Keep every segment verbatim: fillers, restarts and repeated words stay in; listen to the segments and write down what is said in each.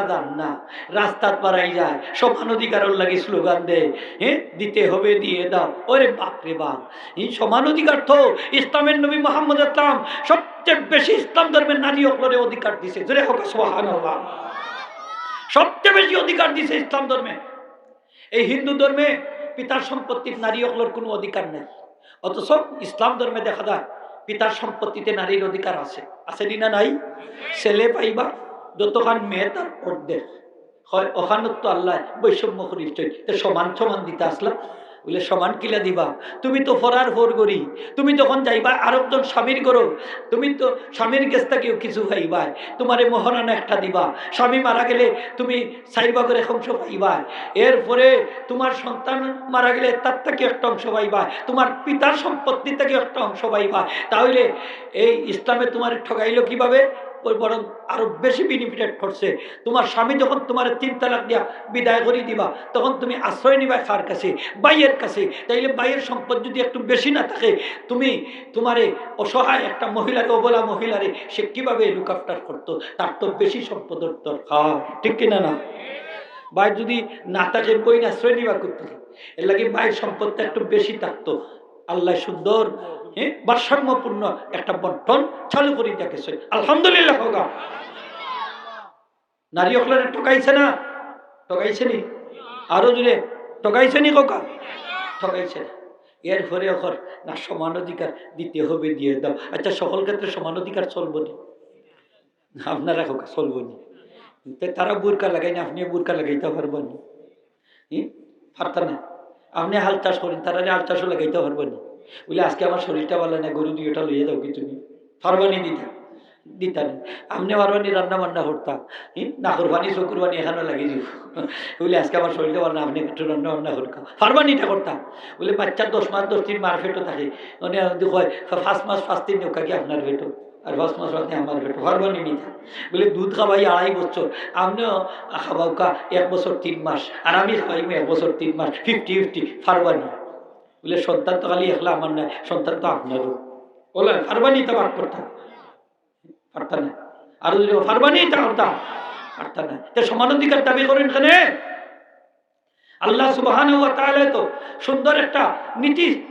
দান না, রাস্তাত বাড়াই যায়, সমান অধিকারর লাগি স্লোগান দেয়, হ্যাঁ, দিতে হবে, দিয়ে দাও। ওরে বাপ রে বাপ, এই সমান অধিকার তো ইসলামের নবী মোহাম্মদ ইসলাম সবচেয়ে বেশি ইসলাম ধর্মে নারী অকলরে অধিকার দিছে। জোরে হোক সুবহানাল্লাহ। সবচেয়ে বেশি অধিকার দিছে ইসলাম ধর্মে। এই হিন্দু ধর্মে পিতার সম্পত্তিত নারী অকলর কোনো অধিকার নাই, অথচ ইসলাম ধর্মে দেখা যায় পিতার সম্পত্তিতে নারীর অধিকার আছে। আছে নি না নাই? ছেলে পাইবা যতখান, মেয়ে তার অর্ধেক। হয় ওখানো তো আল্লাহ বৈষম্য করিল, তো সমান সমান দিতা আছলা, বুলে সমান কিলা দিবা? তুমি তো ফরার ফর করি, তুমি যখন যাইবা আরকজন স্বামীর ঘরো, তুমি তো স্বামীর গেছ থাকিও কিছু পাইবায়, তোমারে মোহরানা একটা দিবা, স্বামী মারা গেলে তুমি চাইর ভাগর এক অংশ পাইবায়, এরপরে তোমার সন্তান মারা গেলে তার থাকি একটা অংশ পাইবায়, তোমার পিতার সম্পত্তি থাকি একটা অংশ পাইবায়। তাহলে এই ইসলামে তোমারে ঠগাইলো কিভাবে? ওই বরং আরো বেশি বেনিফিটেড করছে। তোমার স্বামী যখন তোমারে তিন তালাক দিয়া বিদায় করি দিবা, তখন তুমি আশ্রয় নিবায় কার কাছে? ভাইয়ের কাছে। তাইলে ভাইয়ের সম্পদ যদি একটু বেশি না থাকে, তুমি তোমারে অসহায় একটা মহিলারে, অবলা মহিলারে সে কিভাবে লুক আফটার করতো? তার তো বেশি সম্পদর দরকার, ঠিক কিনা না? ভাই যদি না থাকে, বইন আশ্রয় নিবা করতে, এর লাগি ভাইয়ের সম্পদটা একটু বেশি থাকতো। আল্লাহ সুন্দর, হ্যাঁ, ভারসাম্যপূর্ণ একটা বন্টন চালু করি দেখেছে, আলহামদুলিল্লাহ হোক। নারী অকলরে ঠকাইছে না? ঠকাইছে নি? আরো জোরে, ঠকাইছে নি কউক্কা? ঠকাইছে না। এরপরে অখন না, সমান অধিকার দিতে হবে, দিয়ে দাও। আচ্ছা, সকল ক্ষেত্রে সমান অধিকার চলবো নি? আপনারা কউক্কা, চলবো নি? তে তারা বুরকা লাগাইন, আপনে বুরকা লাগাইতা পারবা নি? হুম? পারতা না। আপনে হাল চাষ করইন, তারারে হাল চাষও লাগাইতা পারবা নি? বুলে, আজকে আমার শরীরটা ভালা না, গরু দুইটা লইয়া যাওগি তুমি। পারবা নি দিতা? দিতা নি। আপনে পারবা নি রান্না বান্না করতা? হুম? নাকর পানি, চকুর পানি এখানো লাগি যাইবো। বুলে, আজকে আমার শরীরটা ভালা না, আপনে একটু রান্না বান্না করতা। পারবা নি ইটা করতা? বুলে, বাচ্চা দশ মাস, দশ দিন মার পেটো থাকে। মানে, যদি কয়, "পাঁচ মাস, পাঁচ দিন নেউক্কা গি আপনার পেটো।" আর পাঁচ মাস বাদে আমার পেটো, পারবা নি নিতা? বুলে, দুধ খাবাই আড়াই বছর, আপনেও খাবাউক্কা এক বছর তিন মাস, আর আমি খাবাইমু এক বছর তিন মাস, ফিফটি ফিফটি, পারবা নি? বুলে, সন্তান তো খালি একলা আমার নায়, সন্তান তো আপনারও। বুলে, পারবা নি ইতা ভাগ করতা? পারতা না। আর যদি পারবা নি ইতা করতা? পারতা না। তে সমান অধিকার দাবি করইন কেনে? আল্লাহ সুবহানাহু ওয়া তাআলা তো সুন্দর একটা নীতি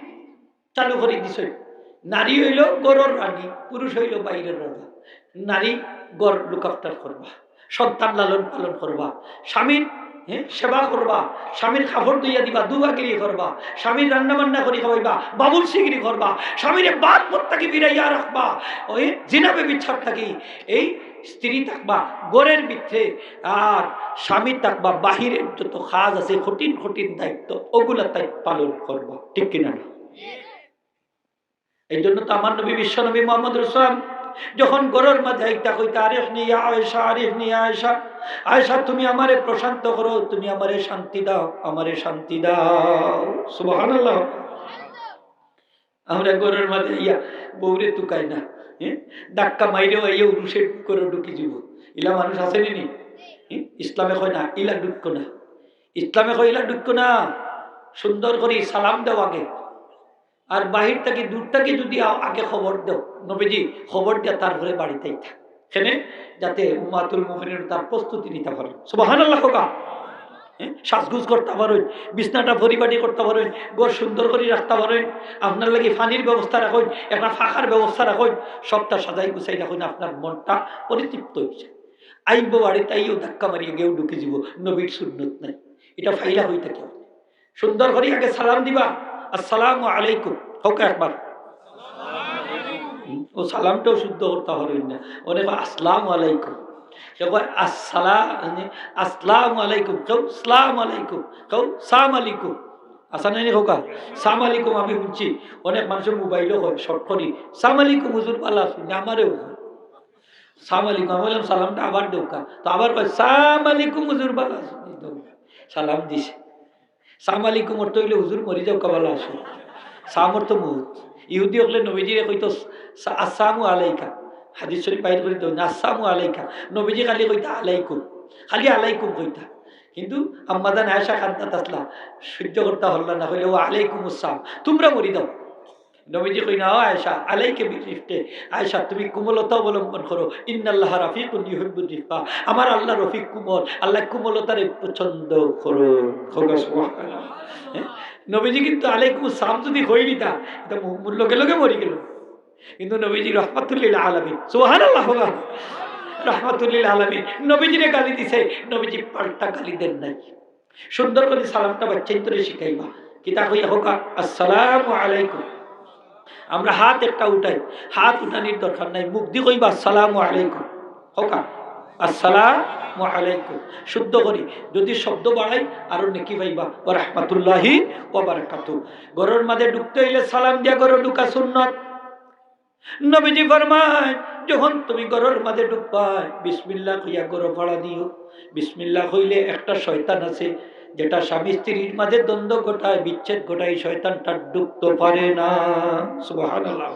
চালু করি দিছে। নারী অইলো ঘরর রানী, পুরুষ অইলো বাইরর রাজা। নারী ঘর লুক আফটার করবা, সন্তান লালন পালন করবা, স্বামীর, হ্যাঁ, সেবা করবা, স্বামীর কাপড় ধুইয়া দিবা, ধোবাগিরি করবা, স্বামীর রান্না বান্না করি খাওয়াইবা, বাবুর্চিগিরি করবা, স্বামীরে বাদ পথ থাকি ফিরাইয়া রাখবা, ওই জিনা ব্যভিচার থাকি এই স্ত্রী থাকবা ঘরর ভিতরে, আর স্বামী থাকবা বাহিরের যত কাজ আছে, কঠিন কঠিন দায়িত্ব, ওগুলা তাই পালন করবা, ঠিক কিনা না? এই জন্য তো আমার নবী, বিশ্ব নবী মোহাম্মদ রসুলাম যখন ঘরর মাঝে আইতা কইতা, "আরিফনি ইয়া আয়েশা, আরিফনি ইয়া আয়েশা, আয়েশা, তুমি আমারে প্রশান্ত করো, তুমি আমারে শান্তি দাও, আমারে শান্তি দাও।" সুবহানাল্লাহ। আমরা ঘরর মাঝে আইয়া বউরে তুকাই না, হ্যাঁ? ধাক্কা মাইরেও আইয়া উরুষের ঘরো ঢুকি যাইবো। ইলা মানুষ আছে নি? হ্যাঁ? ইসলামে কয় না, ইলা ঢুকো না। ইসলামে কয়, ইলা ঢুকো না। সুন্দর করি সালাম দেও আগে। আর বাহির থাকি, দূর থাকি যদি আ-, আগে খবর দেও, নবীজি খবর দিয়া তারপরে বাড়িত আইতা। কেনে? যাতে উম্মাতুল মুমিনিন তার প্রস্তুতি নিতা পারইন। সুবহানাল্লাহ কউক্কা। হ্যাঁ? সাজগুজ করতা পারইন, বিছনাটা পরিপাটি করতা পারইন, ঘর সুন্দর করি রাখতা পারইন, আপনার লাগি পানির ব্যবস্থা রাখইন, একটা পাখার ব্যবস্থা রাখইন, সবটা সাজাই গুছাই রাখইন, আপনার মনটা পরিতৃপ্ত অইছে। আইবো বাড়িত আইয়াও ধাক্কা মারি আগেও ঢুকি যাইবো, নবীর সুন্নত নাই। ইটা ফাইলা অই থাকে। সুন্দর করি আগে সালাম দিবা, "আসসালামু আলাইকুম।" কউক্কা একবার। ও সালামটাও শুদ্ধ করতা পারইন না। অনেকে কয়, "আসসালামু আলাইকুম।" কেউ কয়, "আসসালা-, মানে, আসসালামু আলাইকুম।" কেউ, "সালাম আলাইকুম।" কেউ, "সাম আলাইকুম।" আছে না নি কউক্কা? "সাম আলাইকুম" আমি হুনছি। অনেক মানুষে মোবাইলও কয়, শর্ট করি, "সাম আলাইকুম হুজুর, ভালা আছইন?" আমারেও কয়, "সাম আলাইকুম।" আমি কইলাম, "সালামটা আবার দেউক্কা।" তো আবার কয়, "সাম আলাইকুম হুজুর, ভালা আছইন?" এই তো সালাম দিছে। সাম আলাইকুম অর্থ অইলো, "হুজুর, মরি যাউক্কা, ভালা আছো।" সাম অর্থ মউত। ইহুদি অকলে নবীজিরে কইতো, "সা-, আসসামু আলাইকা।" হাদিস শরীফ বাইর করি দেও না, "আসসামু আলাইকা।" নবীজি খালি কইতা, "আলাইকুম।" খালি "আলাইকুম" কইতা। কিন্তু আম্মাজান আয়েশা কান্দাত আছলা, সহ্য করতা পারলা না, কইলে, "ওয়া আলাইকুমুস সালাম, তুমরা মরি যাও।" নবীজি কইন, "ও আয়েশা, আলাইকা বির রিফকি, আয়েশা, তুমি কোমলতা অবলম্বন করো, ইন্নাল্লাহা রাফিকুন ইউহিব্বুর রিফকা, আমার আল্লাহ রফিক কোমল, আল্লাহ কোমলতারে পছন্দ করইন।" কউক্কা সুবহানাল্লাহ। হ্যাঁ? নবীজি কিন্তু আলাইকুম আসসালাম যদি কইলিতা, ইটা মু-, লগে লগে মরি গেল। কিন্তু নবীজি রহমাতুল্লিল আলামিন, সুবহানাল্লাহ, রহমাতুল্লিল আলামিন, নবীজিরে গালি দিছে, নবীজি পাল্টা গালি দেন নাই। সুন্দর করি সালামটা বাচ্চাইন্তরে শিখাইবা। কিতা কইয়া কউক্কা, "আসসালামু আলাইকুম।" আমরা হাত একটা উঠাই, হাত উঠানির দরকার নাই, মুখদি কইবা, "আসসালামু আলাইকুম।" কউক্কা, "আসসালামু আলাইকুম।" শুদ্ধ করি, যদি শব্দ বাড়াই, আরো নেকি পাইবা। "ওয়া রাহমাতুল্লাহি ওয়া বারাকাতুহু।" ঘরর মাঝে ঢুকতে অইলে সালাম দিয়া ঘরো ঢুকা সুন্নত। নবীজি ফরমাইন, যখন তুমি ঘরর মাঝে ঢুকবায়, বিসমিল্লাহ কইয়া ঘরো ফাড়া দিও। বিসমিল্লাহ কইলে একটা শয়তান আছে, যেটা স্বামী স্ত্রীর মাঝে দ্বন্দ্ব ঘটায়, বিচ্ছেদ ঘটায়, এই শয়তানটা ঢুকতে পারে না। সুবহানাল্লাহ।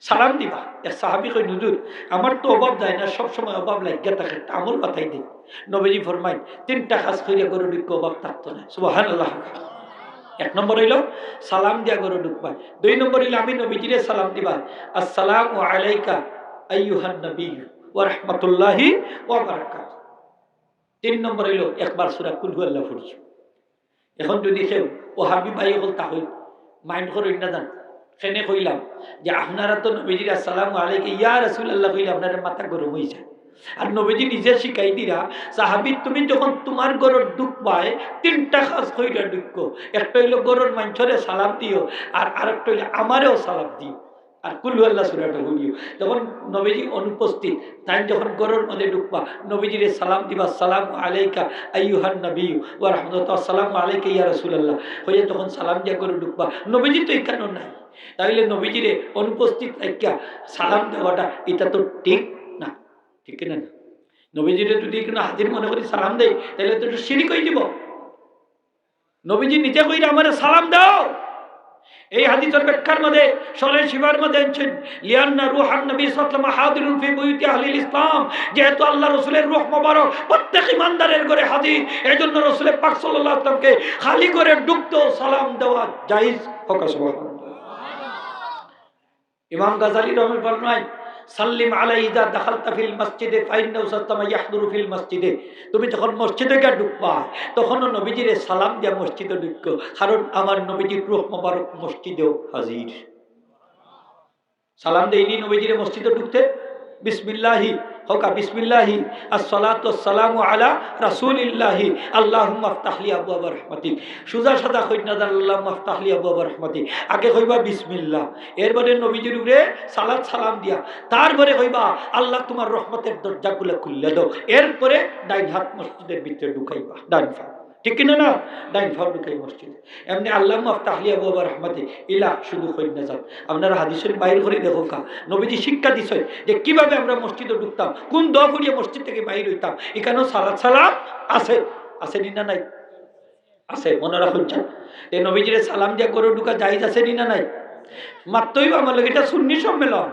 সালাম দিবা। এক সাহাবী কইন, "হুজুর, আমার তো অভাব যায় না, সব সময় অভাব লাগিয়া থাকে, একটা আমল বাতাই দেইন।" নবীজি ফরমাইন, "তিনটা কাজ করিয়া ঘরো ঢুকো, অভাব থাকতো না।" সুবহানাল্লাহ। এক নম্বর অইলো সালাম দিয়া ঘরো ঢুকবা। দুই নম্বর অইলো আমি নবীজিরে সালাম দিবা, "আসসালামু আলাইকা আইয়ুহান নাবিয়্যু ওয়া রাহমাতুল্লাহি ওয়া বারাকাতুহু।" তিন নম্বর অইলো একবার সূরা কুল হু আল্লাহ পড়ি। এখন যদি কেউ ওহাবি ভাই অকল তাহলে mind করইন না জান, কেনে কইলাম যে আপনারা তো নবীজির "আসসালামু আলাইকা ইয়া রাসূলুল্লাহ" কইলে আপনারা মাথা গরম অই যায়। আর নবীজি নিজে শিখাই দিরা, "সাহাবী, তুমি যখন তুমার ঘরো ঢুকবায়, তিনটা কাজ কইরা ঢুকো। একটা অইলো ঘরর মানষরে সালাম দিও, আর আরেকটা অইলো আমারেও সালাম দিও।" আর কুল হু আল্লাহ সূরাটা পড়িও। যখন নবীজি অনুপস্থিত, তাইন যখন ঘরর মাঝে ঢুকবা, নবীজিরে সালাম দিবা, "আসসালামু আলাইকা আইয়ুহান নাবিয়্যু ওয়া রাহমাতুল্লাহ, আসসালামু আলাইকা ইয়া রাসূলুল্লাহ" কইয়া যখন সালাম দিয়া ঘরো ঢুকবা, নবীজি তো ইখানো নাই, তাইলে নবীজিরে অনুপস্থিত রাখিয়া সালাম দেওয়াটা ইটা তো ঠিক না, ঠিক কিনা না? নবীজিরে যদি কুনু হাজির মনে করি সালাম দেই, তাইলে তো ইটা শিরিক অই যিবো। নবীজি নিজে কইরা আমারে সালাম দাও। এই হাদিসর ব্যাখ্যার মাঝে, শরহে শিফার মাঝে আনছইন, "লিআন্না রুহান নবী সাল্লাল্লাহু আলাইহি ওয়াসাল্লাম হাদিরুন ফি বুয়ুতি আহলিল ইসলাম।" যেহেতু আল্লাহ রসুলের রূহ মোবারক প্রত্যেক ইমানদারের ঘরে হাজির, এই জন্য রসুল পাক সাল্লাল্লাহু আলাইহি ওয়াসাল্লামকে খালি ঘরে ঢুকতেও সালাম দেওয়া জায়েজ। কউক্কা সুবহানাল্লাহ। ইমাম গাজালী রহমে ফরমায়, "সাল্লিম আলাইহি ইযা দাখালতা ফিল মসজিদে ফাইন্নাহু সাল্লামা ইয়াহদুরু ফিল মসজিদে।" তুমি যখন মসজিদো গিয়া ঢুকবা, তখনও নবীজিরে সালাম দিয়া মসজিদো ঢুকো, কারণ আমার নবীজির রূহ মোবারক মসজিদো হাজির। সালাম দেইনি নবীজিরে মসজিদো ঢুকতে? বিসমিল্লাহি, কউক্কা বিসমিল্লাহি, আসসালাতু আসসালামু আলা রাসূলিল্লাহি, আল্লাহুম্মা ইফতাহ লি আবওয়াবা রাহমাতিক। সুজা সাজা কইন না জান, "আল্লাহুম্মা ইফতাহ লি আবওয়াবা রাহমাতিক।" আগে কইবা বিসমিল্লাহ, এরপরে নবীজির উপরে সালাত সালাম দিয়া, তারপরে কইবা, "আল্লাহ, তুমার রহমতের দরজাগুলা খুলিয়া দেও।" এরপরে ডাইন হাত মসজিদের ভিতরে ঢুকাইবা, ডাইন পা, ঠিক কিনা না? ডাইন পা ঢুকাই মসজিদে। এমনে "আল্লাহুম্মা ইফতাহ লি আবওয়াবা রাহমাতিক" ইলা শুধু কইন না জান। আপনারা হাদিস শরীফ বাইর করি দেখউক্কা, নবীজি শিক্ষা দিছইন যে কিভাবে আমরা মসজিদো ঢুকতাম, কুন দোয়া পড়িয়া মসজিদ থাকি বাইর অইতাম। ইখানো সালাত সালাম আছে, আছে নি না নাই? আছে, মনো রাখইন। এই নবীজিরে সালাম দিয়া ঘরো ঢুকা জায়েজ আছে নি না নাই? মাততে অইবো আমার লগে, ইটা সুন্নি সম্মেলন।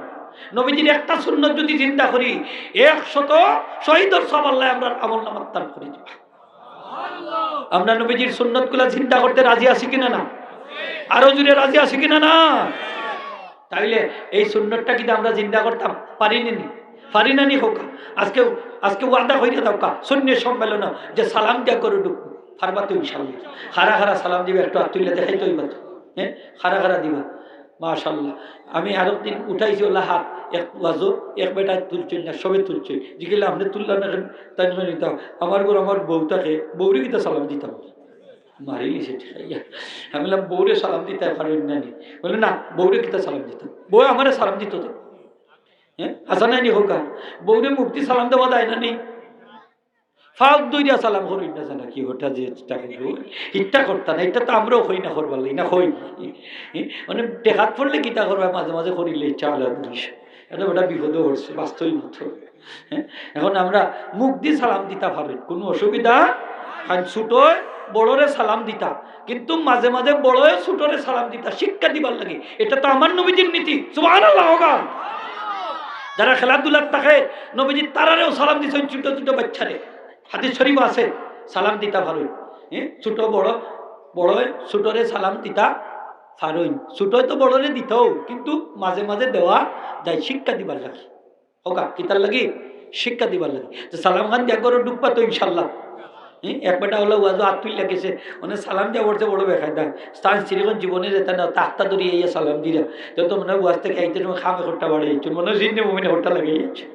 নবীজির একটা সুন্নত যদি জিন্দা করি, একশত শহীদর সওয়াব আল্লায় আমরার আমল নামাত দান করি দিবা। আমরা নবীজির সুন্নতগুলা জিন্দা করতে রাজি আছি কিনা না? আরো জোরে রাজি আছি কিনা না? তাইলে এই সুন্নতটা কিতা আমরা জিন্দা করতাম পারি নি নি? পারি না নি কউক্কা? আজকে, আজকে ওয়াদা কইরা দেউক্কা, সুন্নি সম্মেলন যে সালাম দিয়া ঘরো ঢুকবো, পারবা তো ইনশাআল্লাহ। কারা কারা সালাম দিবা একটু আত তুলিয়া দেখাইতে অইবা তো। হ্যাঁ, কারা কারা দিবা? মাশাআল্লাহ। আমি আরক দিন উঠাইছি অলা হাত, এক ওয়াজো, এক বেটায় তুলছইন না, সবে তুলছইন। জিগাইলাম, "আপনে তুললা না কেনে?" তাইন কইন, "ইতা আমার ঘরো আমার বউ থাকে, বউরে কিতা সালাম দিতাম?" মারি নিছে ঠিক আছে। আমি বললাম, "বউরে সালাম দিতা পারইন না নি?" বলে, "না, বউরে কিতা সালাম দিতাম? বউ আমারে সালাম দিতো তো।" হ্যাঁ? হাছা নায় নি কউক্কা? বউরে মুখদি সালাম দেওয়া যায় না নি? পাও ধরিয়া সালাম করইন না জান, কি ওটা যে ইটা করইন, ইটা করতা না, ইটা তো আমরাও কই না করবার লাগি, না কই? হ্যাঁ? মানে টেকাত পড়লে কিতা করবা, মাঝে মাঝে করিলে ইচ্ছা আলাদা জিনিস। এটা ওটা বিপদে পড়ছে, বাস্তবিক মতো। হ্যাঁ? এখন আমরা মুখদি সালাম দিতা পারইন, কুনু অসুবিধা নাই। ছোটয় বড়রে সালাম দিতা, কিন্তু মাঝে মাঝে বড়য় ছোটরে সালাম দিতা, শিক্ষা দিবার লাগি। এটা তো আমার নবীজির নীতি। সুবহানাল্লাহ কউক্কা। যারা খেলাধুলাত থাকে, নবীজি তারারেও সালাম দিছইন, ছোট ছোট বাচ্চারে। হাদিস শরীফ আছে, সালাম দিতা পারইন। হ্যাঁ? ছোট বড়, বড়য় ছোটরে সালাম দিতা ফারইন। ছোটয় তো বড়রে দিতউ, কিন্তু মাঝে মাঝে দেওয়া যায় শিক্ষা দিবার লাগি। হউক্কা, কিতার লাগি? শিক্ষা দিবার লাগি। তো সালাম খান দিয়া ঘরো ঢুকবা তো ইনশাল্লাহ। হুম, এক বেটা অলা ওয়াজো আত তুলিয়া গেছে, মানে সালাম দিয়া পড়ছে বড় বেকায়দা। স্থান স্ত্রীগণ জীবনে যেতা না, তাক্তা ধরি এই সালাম দিরা। তো তো মনে হয় ওয়াজ থাকি আইতে সময় খামে খোট্টা বাড়ি আইছো, মনে হয় জিন্নে মুমিনে খোট্টা লাগাই আইছো।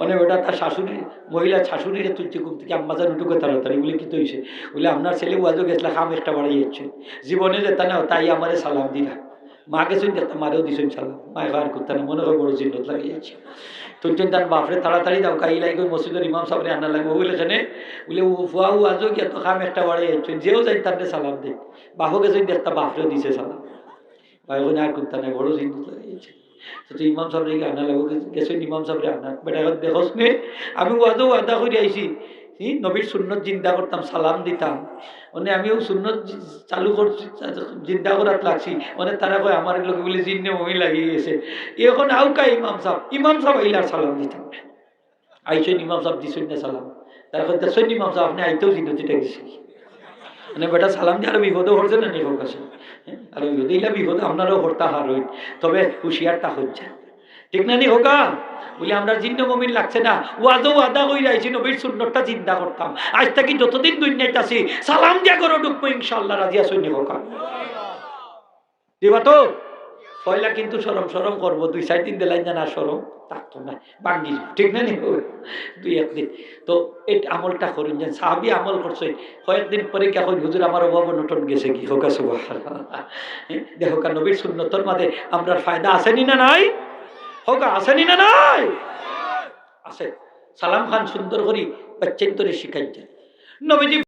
মানে বেটা তার শাশুড়ি, মহিলা শাশুড়িরে তুলছে ঘুম থাকি, "আম্মা জান উঠুক্কা তাড়াতাড়ি।" বলে, "কিতা অইছে?" বলে, "আপনার ছেলে ওয়াজো গেছলা, খামে একটা বাড়ি আইছে, জীবনে যেতা না, তাই আমারে সালাম দিরা।" মা গেছইন দেখতা, মারেও দিছইন সালাম। মায় আর করতা না, মনে হয় বড় জিন্নত লাগাই আইছে। তুলছইন তার বাপরে, "তাড়াতাড়ি দেও, কাইলাই কই মসজিদর ইমাম সাবরে আনা লাগবো।" বলে, "কেনে?" বলে, "ও ফুয়া ওয়াজো গিয়া তো খামে একটা বাড়ি আইছে, যেও যাইন তারে সালাম দে।" বাপও গেছইন দেখতা, বাপরেও দিছে সালাম। ভাই, ওখানে আর কুন্তা নাই, বড় জিন্নত লাগাই আইছে। তো তুই ইমাম সাবরে আনা লাগবো, গেছইন ইমাম সাবরে আনা। বেটা কয়, "দেখোস নি, আমি ওয়াজো ওয়াদা করি আইছি, ই নবীর সুন্নত জিন্দা করতাম, সালাম দিতাম। মানে আমি অউ সুন্নত জি-, চালু করছি, জিন্দা করাত লাগছি।" মানে তারা কয়, "আমার লগে বলে জিন্নে মুমিন লাগি গেছে।" এখন আউক্কা ইমাম সাব, ইমাম সাব আইলে আর সালাম দিতাম না। আইছইন ইমাম সাব, দিছইন না সালাম। তারা কয়, "দেখছইন ইমাম সাব, আপনে আইতেউ জিন্নত উঠি গেছে।" মানে বেটা সালাম দিয়া আরো বিপদো পড়ছে না নি, কউক্কা। হ্যাঁ? আরো বিপদে, ইলা বিপদে আপনারাও পড়তা পারইন। তবে হুঁশিয়ার থাকইন। ঠিক না নি কউক্কা? বলে, "আমরা জিন্নে মুমিন লাগছে না, ওয়াজো ওয়াদা করি আইছি, নবীর সুন্নতটা জিন্দা করতাম। আইজ থাকি যতদিন দুনিয়াত আছি, সালাম দিয়া ঘরো ঢুকবো ইনশাআল্লাহ, রাজি আছইন নি কউক্কা?" দিবা তো? পয়লা কিন্তু শরম শরম করবো, দুই চাইর দিন দিলাইন যেন আর শরম থাকতো না, ভাঙ্গি, ঠিক না নি? দুই এক দিন। তো এই আমলটা করইন, যেন সাহাবী আমল করছইন, কয়েকদিন পরে গিয়া কইন, "হুজুর, আমার অভাব অনটন গেছেগি।" কউক্কা সুবহানাল্লাহ। দেখউক্কা, নবীর সুন্নতর মাঝে আমরার ফায়দা আছে নি না নাই? কউক্কা, আছে নি না নাই? আছে। সালাম খান সুন্দর করি বাচ্চাইন্তরে শিখাইন। নবীজি